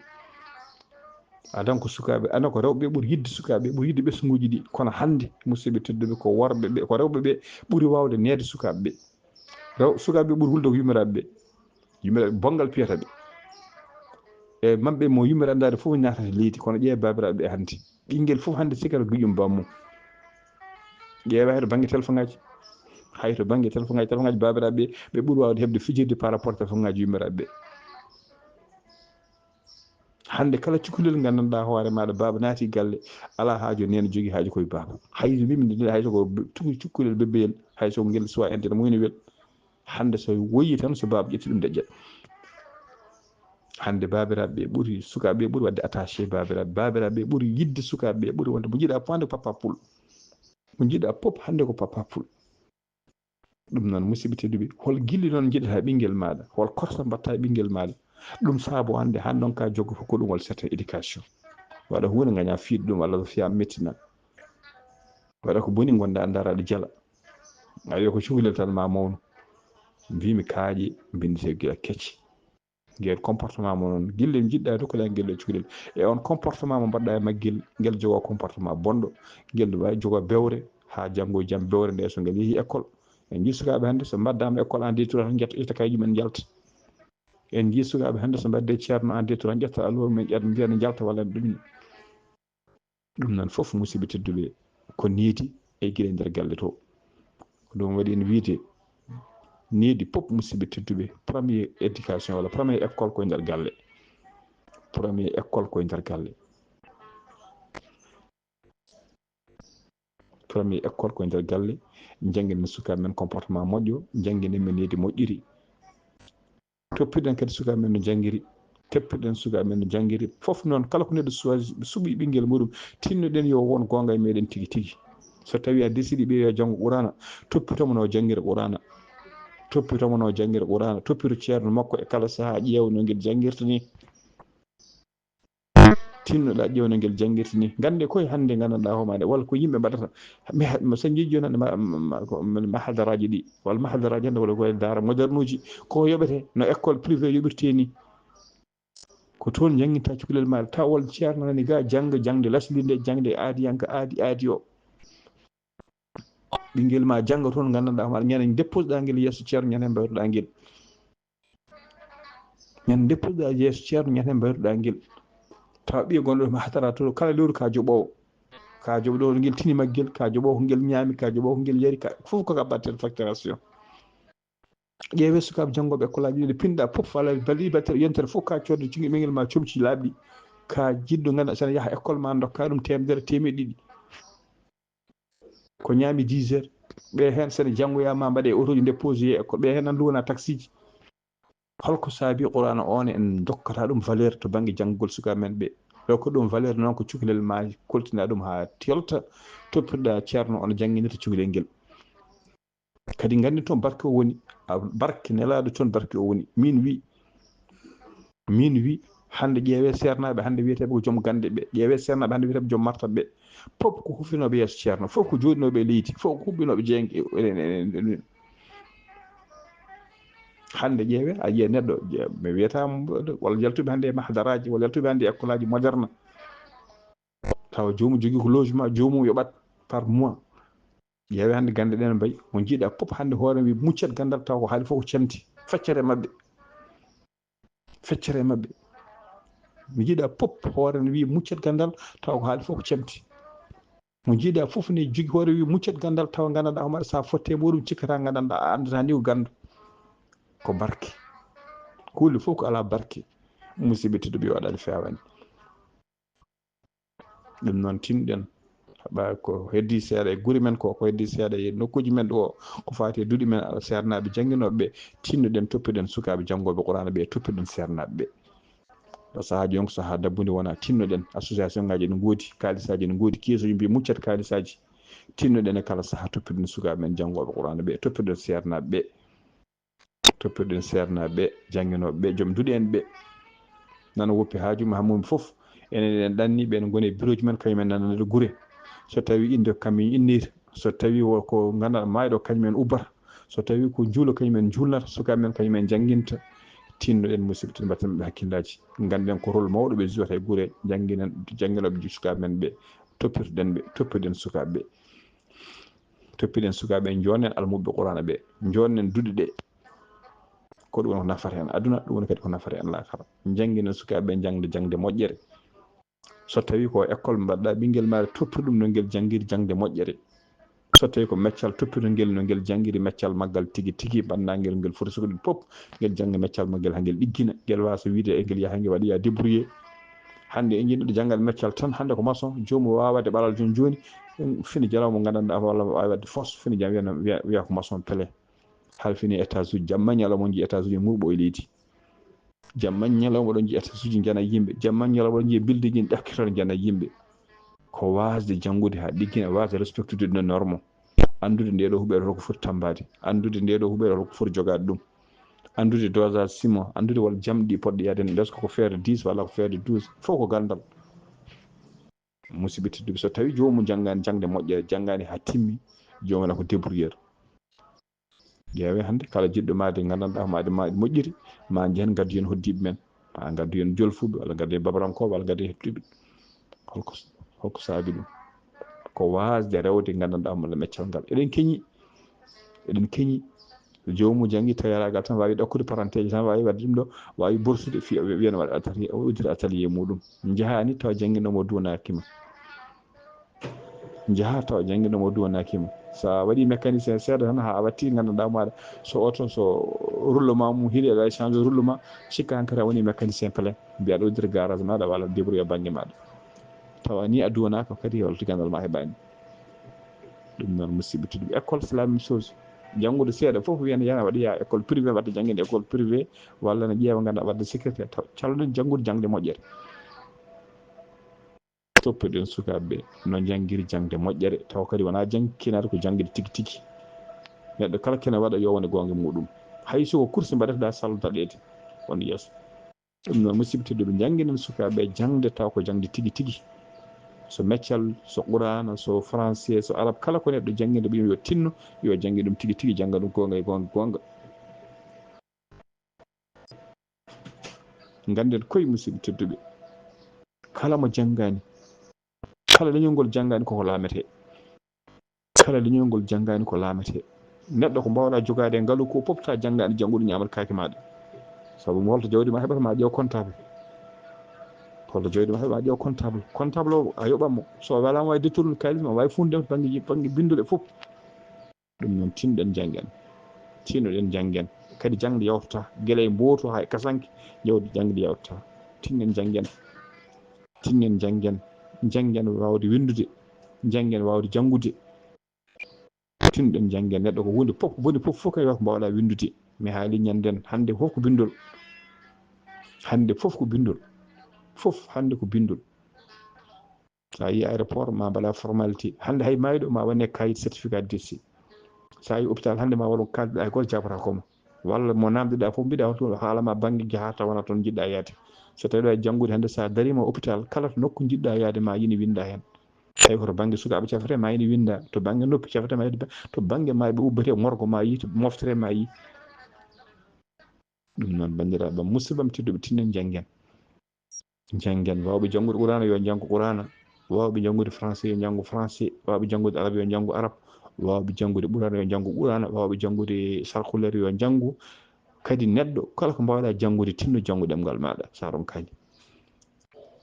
Adan ko sukaaɓe, ana ko rewɓe ɓe ɓuri yidde sukaaɓe ɓe, ɓuri yidde ɓesnguuji ɗi. Kono hannde, musidɓe tedduɓe, ko worɓe ɓe, ko rewɓe ɓe ɓuri waawde neede sukaaɓe ɓe. Rew-, sukaaɓe ɓe ɓuri hulde ko yummiraaɓe ɓe. Yummiraaɓe bonngal piyata ɓe. E maɓɓe mo yummiraaɓe ndaade fof naatata leydi, kono ƴeewa baabiraaɓe ɓe hannde. Ɓinngel fof hannde sikata giƴum bammum. Ƴeewa hay to bannge téléphone ngaji. Hay to bannge téléphone ngaji, téléphone ngaji baabiraaɓe ɓe, ɓe ɓuri waawde heɓde fijirde par rapport téléphone ngaji yummiraaɓe ɓe. Hannde kala cukalel nganndanɗaa hoore maaɗa, baaba naati galle, alaa haaju neene jogii haaju koye baaba. Hay so mbimi nde hay so ko be-, cuku-, cukalel bebeyel, hay so ngel suwa internet muyno wel. Hannde so woyi tan, so baaba ƴetti ɗum deƴƴa. Hannde baabiraaɓe ɓe ɓuri, sukaaɓe ɓe ɓuri waɗde attaché baabiraaɓe. Baabiraaɓe ɓe ɓuri yidde sukaaɓe ɓe, ɓuri wonde mo njiɗa pande papa pul. Mo njiɗa pop hannde ko papa pul. Ɗum noon, musidɓe tedduɓe, hol gilli noon njiɗata ɓinngel maaɗa? Hol korsa mbaɗta e ɓinngel maaɗa? Ɗum saabo hannde, hannde on ka joggo fof ko ɗum wol certain éducation. Waɗa huunde ngaña fiiɗ ɗum, walla so fiya mettina. Waɗa ko boni ngonda a ndara aɗa jala. A wiya ko cukalel tan ma mawnu. Mbimi kaaƴe, mbindete gila kecce. Ngel comportement mo noon, gille njiɗɗa dokkuɗa ngel e cukalel. E on comportement mo mbaɗɗa e maggel, ngel jogo comportement bonɗo. Ngel no waawi jogo bewre, haa janngo e jam bewre nde so ngel yehi école. En njii sukaaɓe hannde so mbaddama école en détour tan ƴetta, ƴetta kayit mum en njalta. En njii sukaaɓe hannde so mbadde ceerno en détour tan ƴetta alluwa mum en ƴetta mbiya ne njalta walla ɗum. Ɗum noon fof, musidɓe tedduɓe, ko needi e gila e nder galle to. Ko ɗum waɗi en wiide needi pop, musidɓe tedduɓe, premier éducation walla premier école koye nder galle. Premier école koye nder galle. Premier école koye nder galle, njannginen sukaaɓe men comportement moƴƴo, njannginen ɓe needi moƴƴiri. Toppirɗen kadi sukaaɓe men no njanngiri, toppirɗen sukaaɓe men no njanngiri. Fof noon, kala ko neɗɗo suwa-, suɓi ɓinngel muɗum, tinnoɗen yo won goonga e meɗen tigi tigi. So tawi a décidi ɓe yo janngo Qur'aana, toppito mo no janngira Qur'aana. Toppito mo no janngira Qur'aana, toppito ceerno makko e kala sahaa, ƴeewa no ngel janngirta ni. Tinnoɗa ƴeewde ngel janngirta ni. Ngannde koye hannde nganndanɗaa homaade, walla ko yimɓe mbaɗata. Mi ha-, mi so njejji jooni hannde ma-, ma-, ma-, ko mahadaraaji ɗi, walla mahadaraaji hannde, walla koye daara moderne uji, ko yoɓete no école privé yoɓirtee ni. Ko toon njannginta cukalel maaɗa, taw walla ceerno nani ga jannga, jaŋde lasli nde, jaŋde aadiyanka, aadi, aadi o. Ɓinngel ma jannga toon, nganndanɗaa homaade, ñande dépose ɗa ngel yeeso ceerno, ñande mbayruɗa ngel. Ñande dépose ɗa yeeso ceerno, ñande mbayruɗa ngel. Tawa ɓiye gonɗo ma hatara to, kala lewru ka joɓoowo. Ka joɓoowo ngel tini maggel, ka joɓoowo ko ngel ñaami, ka joɓoowo ko ngel yari, ka fof ko ka batten facturation. Ƴeewe sukaaɓe janngooɓe école aji ɗi pinɗa fof, walla bali battere yontere fof ka coodde cungi ɓinngel ma comci laaɓɗi. Ka jiɗɗo ngannda sene yaha école ma dokka ɗum teemedere, teemeɗe ɗiɗi. Ko ñaami dix heures. Ɓe heen sene janngoya ma mbaɗe otoji dépose e école. Ɓe heen an luwana taxi ji. Holko saabi Qur'aana o ne en dokkata ɗum valeur to bannge janngugol sukaaɓe men ɓe? Ɗo ko ɗum valeur noon ko cukalel ma koltina ɗum haa yalta, toppirɗa ceerno on jannginirta cukalel ngel. Kadi nganndi toon barke o woni, a, barke nelaaɗo toon barke o woni. Min wi, min wi, hannde ƴeewe seernaaɓe hannde wiyeteeɓe ko joom gannde ɓe, ƴeewe seernaaɓe hannde wiyeteeɓe joom martaba ɓe. Fof ko hufinooɓe yeeso ceerno, fof ko jooɗinooɓe e leydi, fof ko huɓɓinooɓe jeenge, enen, enen, enen. Hannde ƴeewe, a ƴeewa neɗɗo, ƴe-, mi wiyata mo, walla yaltuɓe hannde e mahdaraaji, walla yaltuɓe hannde e école aji moderne. Tawa joomum jogii ko logement, joomum yoɓat par mois. Ƴeewe hannde gannde ɗen mbayi, mo njiiɗa fof hannde hoore wi muccet ganndal tawa ko haali fof ko canti, feccere maɓɓe. Feccere maɓɓe. Mo jiiɗa pop hoore ne wiya muccat gandal, tawa ko haali fof ko cemti. Mo jiiɗa fof ne jogi hoore wiya muccat gandal, tawa gandanɗa homaɗa sa fotte e muɗum cikkata gandanɗa a andata ni ko gandu. Ko barke. Kuule fof ko ala barke. Musidɓe tedduɓe, waɗani fewani. Ɗum noon tinɗen. Haɓa ko heddi seeɗa e guri men ko, ko heddi seeɗa e nokkuuji men ɗo, ko faati e duɗi men, ala seernaaɓe jannginooɓe ɓe, tinnoɗen, toppitoɗen sukaaɓe janngooɓe Qur'aana ɓe, toppitoɗen seernaaɓe ɓe. Ɗo sahaaji on ko sahaa dabbundi wona tinnoɗen, association ngaaji ene ngoodi, kaalisaaji ene ngoodi, keesuuji mbiyi muccat kaalisaaji. Tinnoɗen e kala sahaa toppitoɗen sukaaɓe men janngooɓe Qur'aana ɓe, toppitoɗen seernaaɓe ɓe. Toppitoɗen seernaaɓe ɓe, jannginooɓe ɓe, joom duɗe en ɓe. Nana woppi haaju ma, hammumi fof. Enen eɗen ɗanni ɓe, ene ngoni e birooji men, kañum en nana nder gure. So tawi innde ko kamɓe innirta, so tawi wo ko ganduɗa maayɗo, kañum en ubbata, so tawi ko juulo, kañum en juulnata, sukaaɓe men kañum en jannginta. Tinnoɗen musidɓe tedduɓe, mbatten ɓe hakkillaaji. Ngannden ko rôle mawɗo ɓe jouata e gure, jannginen, jannginooɓe sukaaɓe men ɓe, toppitoɗen ɓe, toppitoɗen sukaaɓe ɓe. Toppiɗen sukaaɓe, njoɗnen almuɓɓe Qur'aana ɓe, njoɗnen duɗe ɗe. Ko ɗum woni ko nafata en aduna, ɗum woni kadi ko nafata en laakara. Njannginen sukaaɓe ɓe jaŋde, jaŋde moƴƴere. So tawii ko école mbaɗɗa ɓinngel maaɗa, toppir ɗum no ngel janngiri jaŋde moƴƴere. So tawii ko meccal, toppir ngel no ngel janngiri meccal maggal tigi tigi, bannangel ngel foti sukude fof, ngel jannga meccal maggal haa ngel ɗiggina, ngel waasa wiide e ngel yaha ngel waɗa ya débrouillé. Hannde en njii neɗɗo janngal meccal tan, hannde ko maçon, joomum waawaa waɗde ɓalal jooni jooni, fini jalaw mo nganndanɗaa walla waawi waɗde fos, fini jam wiya, wiya, wiya ko maçon pele. Haa fini étage uji, jamma ñalawma on njii étage uji murɓo e leydi. Jamma ñalawma ɗon njii étage uji njana yimɓe. Jamma ñalawma ɗon njii building ji ɗakkitoɗo njana yimɓe. Ko waasde janngude haa ɗiggina, waasde respectude no norme. Anndude nde ɗo huɓeere holko foti tammbaade. Anndude nde ɗo huɓeere holko foti jogaade ɗum. Anndude dosage ciment, anndude walla jamɗi poɗɗi yaade ne, est-ce que ko faire de dix walla ko faire de douze, fof ko ganndal. Musidɓe tedduɓe, so tawii joomum janngaani jaŋde moƴƴere, janngaani haa timmi, joomum wona ko débrouilleur. Ƴeewee hannde kala jiɗɗo maayde, nganndanɗaa maayde, maayde moƴƴiri, ma njehen ngaddoyen hoɗdiiɓe men, ma ngaddoyen jolfuɓe, walla ngaddoyen babarankooɓe, walla ngaddoyen heɓtuɓe. Holko, holko saabi ɗum? Ko waasde rewde nganndanɗaa malla meccal ngal. Eɗen keñi, eɗen keñi. Joomum janngi tawi yaraagal tan waawi ɗakkude paranteeji tan, waawi waɗde ɗum ɗo, waawi borsude, fi-, wiya no waɗa atelier, o uddita atelier muɗum. Njahaani tawa jannginɗo mo duwanaaki ma. Njaha tawa jannginɗo mo duwanaaki ma. So a waɗii mécanicien seeɗa tan, haa a watti nganndanɗaa maaɗa, so oto, so rullo ma mum hiɗi, aɗa waawi changé rullo ma, cikka hankadi a woni mécanicien plein. Mbiya aɗa uddita garage maaɗa walla débrouillé bannge maaɗa. Tawa ni a duwanaaka kadi, holto ganndal ma heɓaani. Ɗum noon, musidɓe tedduɓe, école c'est la même chose. Janngude seeɗa fof wiyan yana waɗa ya école privé, waɗa jannginde école privé, walla ne ƴeewa nganndanɗaa waɗde sécurité, taw calɗen janngude jaŋde moƴƴere. Toppitoɗen sukaaɓe ɓe no njanngiri jaŋde moƴƴere, tawa kadi wonaa jaŋde kinaade ko jaŋde tigi tigi. Neɗɗo kala kene waɗa yo wone goonga muɗum. Hay so ko kursi mbaɗata, saldo daɗeede, won yeeso. Ɗum noon, musidɓe tedduɓe, njannginen sukaaɓe ɓe jaŋde tawa ko jaŋde tigi tigi. So meccal, so Quraana, so français, so arab, kala ko neɗɗo jannginde ɓiyum yo tinno, yo janngi ɗum tigi tigi, jannga ɗum goonga e goonga, goonga. Ngannden koye, musidɓe tedduɓe, kala mo janngaani, kala leñol ngol janngaani koko laametee. Kala leñol ngol janngaani ko laametee. Neɗɗo ko mbaawɗaa jogaade e ngalu ko fof ta janngaani, janngude ñaamat kaake maaɗa. Sabu mo holto jawdi ma heɓata ma ƴeew comptable. Holto jawdi ma heɓata ma ƴeew comptable. Comptable o a yoɓan mo. So o welaama waawi dettorude kaalis ma, waawi fuunde bannge, bannge binndol e fof. Ɗum noon, tinɗen janngen. Tinnoɗen janngen. Kadi jaŋde yawtata. Gila e mbooto haa e kasanke, jawdi jaŋde yawtata. Tinɗen janngen. Tinɗen janngen. Janngen waawde winndude. Janngen waawde janngude. Tinɗen janngen. Neɗɗo ko huunde fof, ko boni fof, fof kay ko mbaawɗaa winndude. Mi haali ñannden. Hannde fof ko binndol. Hannde fof ko binndol. Fof hannde ko binndol. So a yii aéroport, ma mbaɗa formalité. Hannde hay maayɗo ma wone kayit certificat de décès. So a yii hôpital hannde ma waɗu kaalɗo hay gooto jaabata ko ma. Walla mo namdiɗa fof mbiɗa holto haalama bannge jaha tawana toon njiɗɗa yaade. So tawi ɗo e janngude hannde so a darima hôpital kala to nokku njiɗɗa yaade ma yini winnda heen. Tawi ko to bannge sukaaɓe cafete ma yini winnda, to bannge noppi cafete ma yini, to bannge maayɓe ubbete morgo ma yi, to moftere ma yi. Ɗum noon, banndiraaɓe, musidɓam tedduɓe, tinno janngen. Janngen, waawɓe janngude Quraana yo njanngu Quraana, waawɓe janngude français yo njanngu français, waawɓe janngude arab yo njanngu arab, waawɓe janngude Quraana yo njanngu Quraana, waawɓe janngude sarkuleer yo njanngu. Kadi neɗɗo kala ko mbaawɗaa janngude, tinno janngu ɗemngal maaɗa so a ronkaani.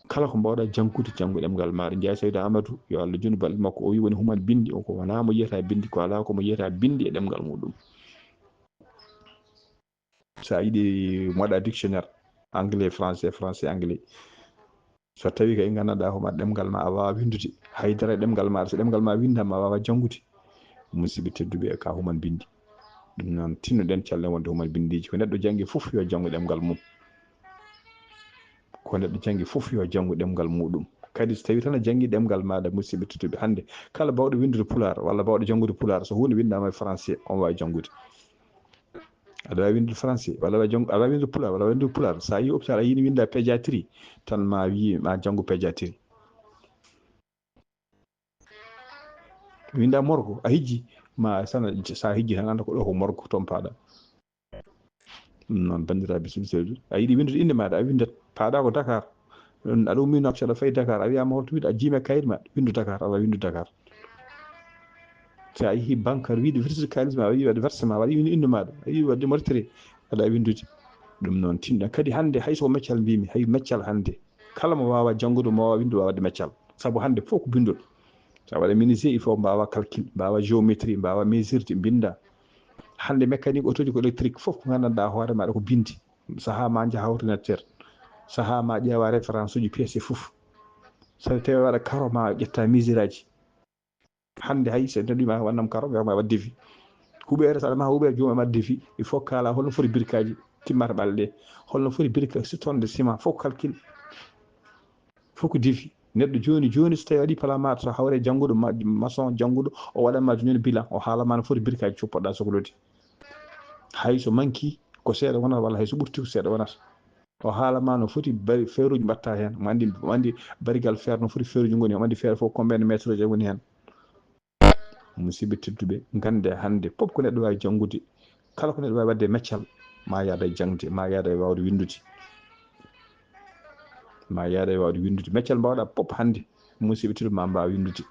Kala ko mbaawɗaa janngude, janngu ɗemngal maaɗa. Njaay Saydu Aamadu, yo Allah juutnu balɗe makko, o wi woni human binndi, o ko wonaa mo yiyata binndi, ko alaa ko mo yiyata binndi e ɗemngal muuɗum. So a yiɗi mbaɗa dictionnaire, anglais, français, français, anglais. So tawii kay nganndanɗaa hoore maaɗa ɗemngal ma a waawaa winndude, hay dara e ɗemngal maaɗa, so ɗemngal ma winndaama a waawaa janngude, musidɓe tedduɓe, ka human binndi. Ɗum noon, tinnoɗen calɗen wonde human binndiiji. Ko neɗɗo janngi fof yo janngu ɗemngal mum. Ko neɗɗo janngi fof yo janngu ɗemngal muuɗum. Kadi so tawii tan a janngi ɗemngal maaɗa, musidɓe tedduɓe, hannde kala baawɗo winndude pulaar walla baawɗo janngude pulaar, so huunde winndaama e français, on waawi janngude. Aɗa waawi winndude français, walla aɗa janngu, aɗa waawi winndude pulaar, walla aɗa waawi winndude pulaar. So a yii hôpital, a yiini winnda pédiatrie, tan ma wii ma janngu pédiatrie. Winnda morgue, a hijji, ma sana, so a hijji tan annda ko ɗo ko morgue, toon paaɗa. Ɗum noon, banndiraaɓe, sehil sehil, a yiɗi winndude innde maaɗa, a winndat, paaɗa ko Dakar. Ɗum, aɗa ummi Nouakchott, aɗa fayi Dakar, a wiyaama holto winndu, a jiimi e kayit ma, winndu Dakar, aɗa winndu Dakar. So a yehii banque, aɗa yiɗi wirtude kaalis ma, aɗa yiɗi waɗde versement, aɗa yiɗi winnde innde maaɗa, aɗa yiɗi waɗde mo retrait, aɗa winndude. Ɗum noon, tinɗen. Kadi hannde, hay so ko meccal mbimi, hay meccal hannde, kala mo waawaa janngude, mo waawaa winndude, waawaa waɗde meccal. Sabu hannde fof ko binndol. So a waɗa menuisier, il faut mbaawaa calcul, mbaawaa géométrie, mbaawaa mesure, mbinnda. Hannde mécanique, auto ji ko électrique, fof ko nganndanɗaa hoore maaɗa ko binndi. Sahaa ma njaha ordinateur, sahaa ma ƴeewa référence uji pièce e fof. So tawii waɗa carreau ma ƴetta mesurage. Hannde hay so neɗɗo wii ma wannam carreau, mbiyat ma waɗ devis. Huɓeere, so aɗa maha huɓeere, joomum e ma devis. Il faut kaala holno foti birkaaji timmata ɓalɗe ɗe, holno foti birka, siftonde ciment, fof ko calcul. Fof ko devis. Neɗɗo jooni jooni, so tawii waɗi plan maaɗa, so hawre jannguɗo ma-, maçon, jannguɗo, o waɗan ma jooni bilan, o haala ma no foti birkaaji coppoɗa soklude. Hay so manki ko seeɗa wonata, walla hay so ɓurti ko seeɗa wonata. O haala ma no foti bari feeruuji mbaɗta heen, omo anndi, omo anndi barigal feere no foti feeruuji ngoni, omo anndi feere fof combien de mètre uji woni heen. Musidɓe tedduɓe, nganndee hannde fof ko neɗɗo waawi janngude, kala ko neɗɗo waawi waɗde e meccal, ma yaada e jaŋde, ma yaada e waawde winndude. Ma yaada e waawde winndude. Meccal mbaawɗaa fof hannde, musidɓe tedduɓe, ma mbaaw winndude.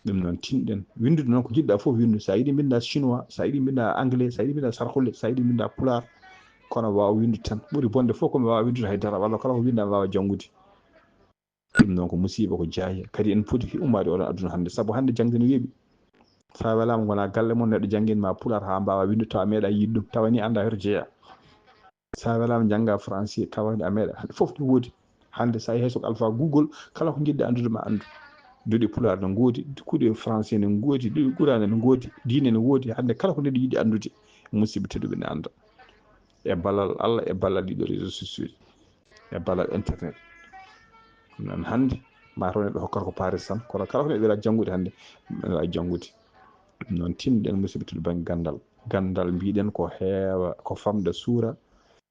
Ɗum noon, tinɗen. Winndude noon ko jiɗɗaa fof winndu. So a yiɗi mbinnda chinois, so a yiɗi mbinnda anglais, so a yiɗi mbinnda sarxule, so a yiɗi mbinnda pulaar, kono waaw winndude tan. Ɓuri bonde fof ko mi waawa winndude haydara, walla kala ko winnda mi waawa janngude. Ɗum noon ko musiiba, ko jaaye. Kadi en poti ummaade oɗon aduna hannde, sabu hannde jaŋde no weeɓi. So a welaama, ngona galle mon, neɗɗo janngin ma pulaar haa mbaawa winndude, tawa a meeɗa yiide ɗum, tawa ni annda hoto jeyaa. So a welaama, njannga français, tawa a meeɗa. Hannde fof no woodi. Hannde so a yehii hay so ko Alpha Google, kala ko njiɗɗa anndude ma anndu. Duɗe pulaar no ngoodi, kuɗe français no ngoodi, duɗe Qur'aana no ngoodi, diine no woodi. Hannde kala ko neɗɗo yiɗi anndude, musidɓe tedduɓe, ne annda. E ballal Allah, e ballal ɗiɗo réseaux sociaux, e ballal internet. Ɗum noon hannde, ma taw neɗɗo hokkata ko Paris tan, kono kala ko neɗɗo weeɓa janngude hannde, ene waawi janngude. Ɗum noon, tinɗen, musidɓe tedduɓe, bannge ganndal. Ganndal, mbiɗen, ko heewa, ko famɗa suura,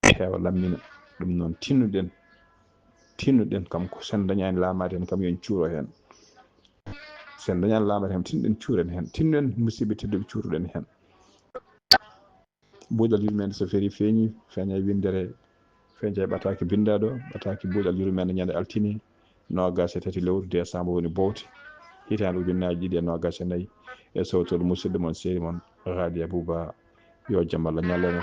heewa lammina. Ɗum noon, tinnoɗen, tinnoɗen kam, ko so en ndañaani laamaade heen kam, yo en cuuro heen. So en ndañaani laamaade heen, tinɗen, cuuren heen. Tinnoɗen, musidɓe tedduɓe, cuuroɗen heen. Buuɗal yurmeende so ferii feeñii, feeña e winndere, feeña e ɓataake binndaaɗo, ɓataake buuɗal yurmeende ñande altine, noogaas e tati lewru deesaambar woni bowte, hitaande ujunnaaji ɗiɗi e noogaas e nayi, e sowtoor musidɗo mon, seeri mon, Haadi Abuuba. Yo jam Allah ñallu e mon.